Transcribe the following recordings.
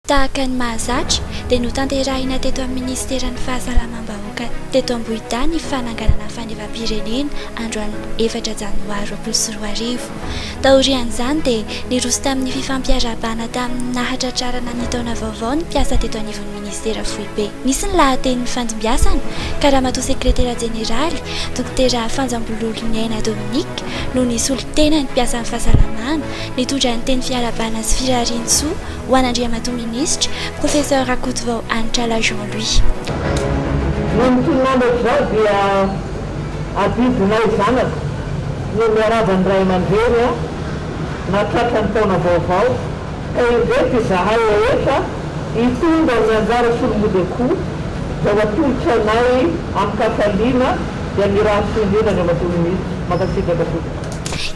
Tahaka ny mahazatra dia notanterahina teto amin'ny Minisiteran'ny Fahasalamam-bahoaka teto Ambohidahy ny fananganana ny fanevam-pirenena androany efatra janoary 2020. Taorian'izany dia niroso tamin'ny fifampiarahabana tamin'ny nahatratrarana ny taona vaovao ny mpiasa teto anivon'ny Minisitera foibe. Nisy ny lahateny nifandimbiasana ka Ramatoa Sekretera Jeneraly, Dokotera Fanjambololoniaina Dominique no nisolo tena ny mpiasan'ny fahasalamana nitondra ny teny fiarahabana sy firarian-tsoa ho an'Andriamatoa Minisitra, Professeur Rakotovao Hanitrala Jean Louis. Noho ny tononandroko izao dia adidinay zanaka no miarahaba ny ray aman-dreny nahatratra ny taona vaovao ka indreto izahay rehetra hitondra ny anjara solombody akoho izay ho atolotra anay amin-kafaliana dia mirary soa indrindra Andriamatoa Minisitra. Mankasitraka tompoko.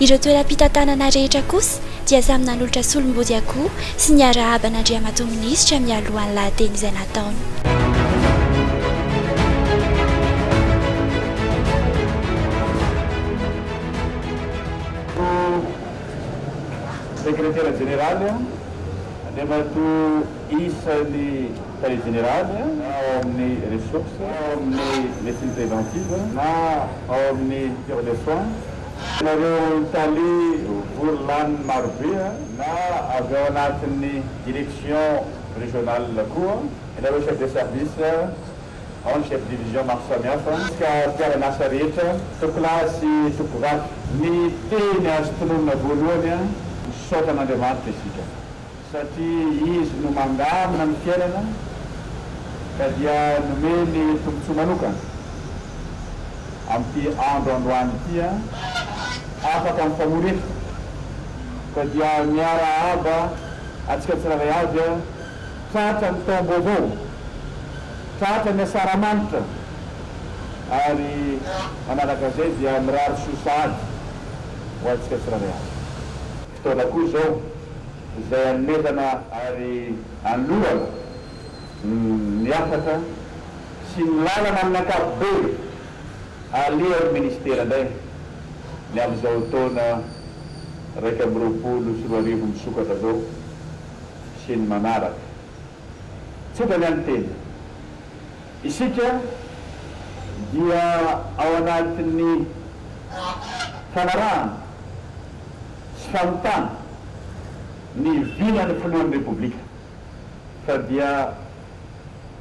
Ireo toeram-pitantanana rehetra kosa dia samy nanolotra solombody akoho sy niarahaba an'Andriamatoa Minisitra mialohan'ny lahateny izay nataony. Sekretera Jeneraly, Andriamatoa Isany Tale Jeneraly, na ao amin'ny Ressources, na ao amin'ny Médecine Préventive, na ao amin'ny Cure des Soins. Nareo tale vory lany marobe na avy ao anatin'ny direction régionale koa, ianareo chef de service, ao ny chef division maro samihafa, isika mpiara-miasa rehetra, tompokolahy sy tompokovavy. Ny teny azo tononina voalohany, misaotra an'Andriamanitra isika. Satria Izy no mandamina ny fiainana ka dia nomeny tombontsoa manokana amin'ity andro androany ity afaka mifamory eto ka dia miarahaba antsika tsirairay avy tratra ny taom-baovao, tratra ny asaramanitra ary manaraka izay dia mirary soa sahady ho antsika tsirairay avy. Fotoana koa izao izay anomezana ary anolorana ny hafatra sy ny lalana amin'ny ankapobeny alehan'ny Minisitera indray ny amin'izao taona 2021 misokatra izao sy ny manaraka. Tsotra ny an'ny tena. Isika dia ao anatin'ny fanarahana sy famitana ny vinan'ny Filohan'ny Repoblika fa dia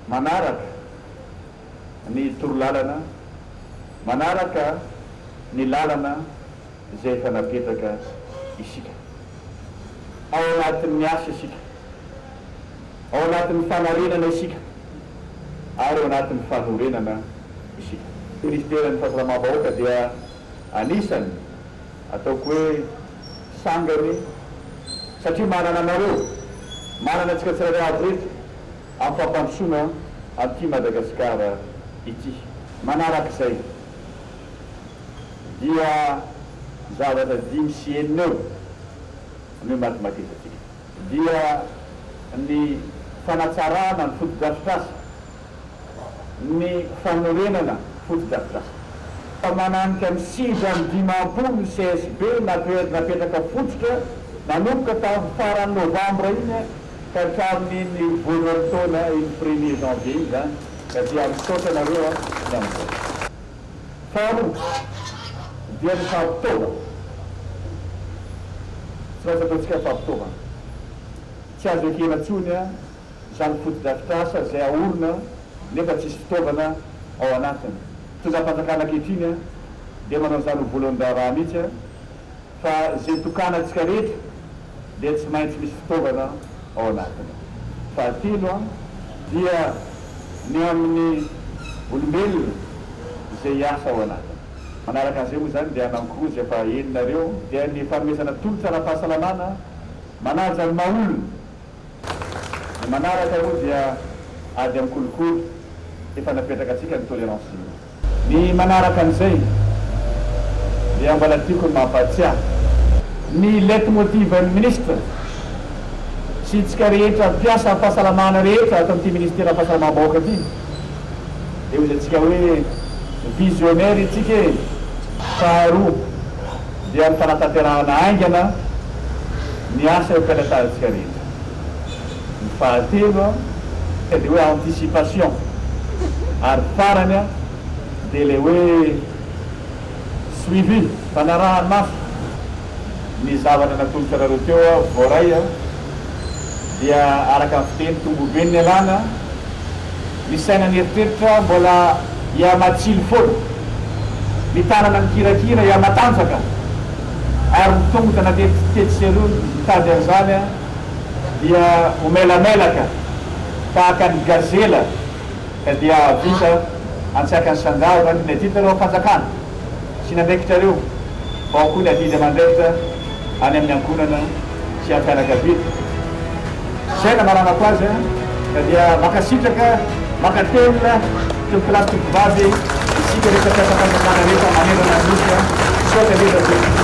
manaraka ny torolalana, manaraka ny lalana izay efa napetraka isika. Ao anatin'ny asa isika, ao anatin'ny fanarenana isika ary ao anatin'ny fanorenana isika. Ny Minisiteran'ny Fahasalamam-bahoaka dia anisan'ny ataoko hoe sangany satria manana anareo, manana antsika tsirairay avy ireto amin'ny fampandrosoana an'ity Madagasikara ity. Manarak'izay dia zavatra dimy sy enina eo no imatimatesantsika. Dia ny fanatsarana ny fotodrafitrasa, ny fanorenana fotodrafitrasa. Fa mananika ny 59 ny CSB napetraka fototra nanomboka tamin'ny faran'ny novambra iny ka hatramin'iny voalohan'ny taona iny premier janvier iny izany ka dia misaotra anareo aho ny amin'izay. Faharoa dia ny fampitaovana. Tsy maintsy ataontsika ny fampitaovana. Tsy azo ekena intsony izany fotodrafitrasa izay aorina nefa tsisy fitaovana ao anatiny. Fitondram-panjakana ankehitriny dia manao izany ho voalohan-draharaha mihitsy fa izay tokanantsika rehetra dia tsy maintsy misy fitaovana ao anatiny. Fahatelo dia ny amin'ny olombelona izay hiasa ao anatiny. Manaraka an'izay moa izany dia anankiroa izay efa henonareo dia ny fanomezana tolotra ara-pahasalamana manaja ny maha olona. Ny manaraka moa dia ady amin'ny kolikoly efa napetraka antsika ny tolerance zero. Ny manaraka an'izay dia mbola tiako ny mampahatsiahy ny leitmotiv an'ny minisitra sy itsika rehetra mpiasa fahasalamana rehetra ato amin'ity ministeran'ny fahasalamam-bahoaka ity dia hoy antsika hoe visionnaire itsika e! Faharoa dia ny fanatanterahana haingana ny asa eo am-pelantanantsika rehetra. Ny. Fahatelo dia hoe anticipation ary farany dia ilay hoe suivi, fanaraha-maso ny zavatra natolotra anareo teo voaray dia araka ny fiteny tombobe ny nialana, ny saina nieritreritra mbola hihamatsilo foana, ny tanana mikirakira hihamatanjaka ary ny tongotra na tetsy sy eroa mitady an'izany dia ho melamelaka tahaka ny gazela ka dia hahavita antsakany sy andavany ny adidinareo amin'ny fanjakana sy ny andraikitrareo fa ao koa ny adidy amandraikitra any amin'ny ankohonana sy amin'ny fianakaviana. Izay no amaranako azy ka dia mankasitraka, mankatelina tompokolahy sy tompokovavy isika rehetra mpiasam-panjakana rehetra manerana ny Nosy. Misaotra indrindra tompoko.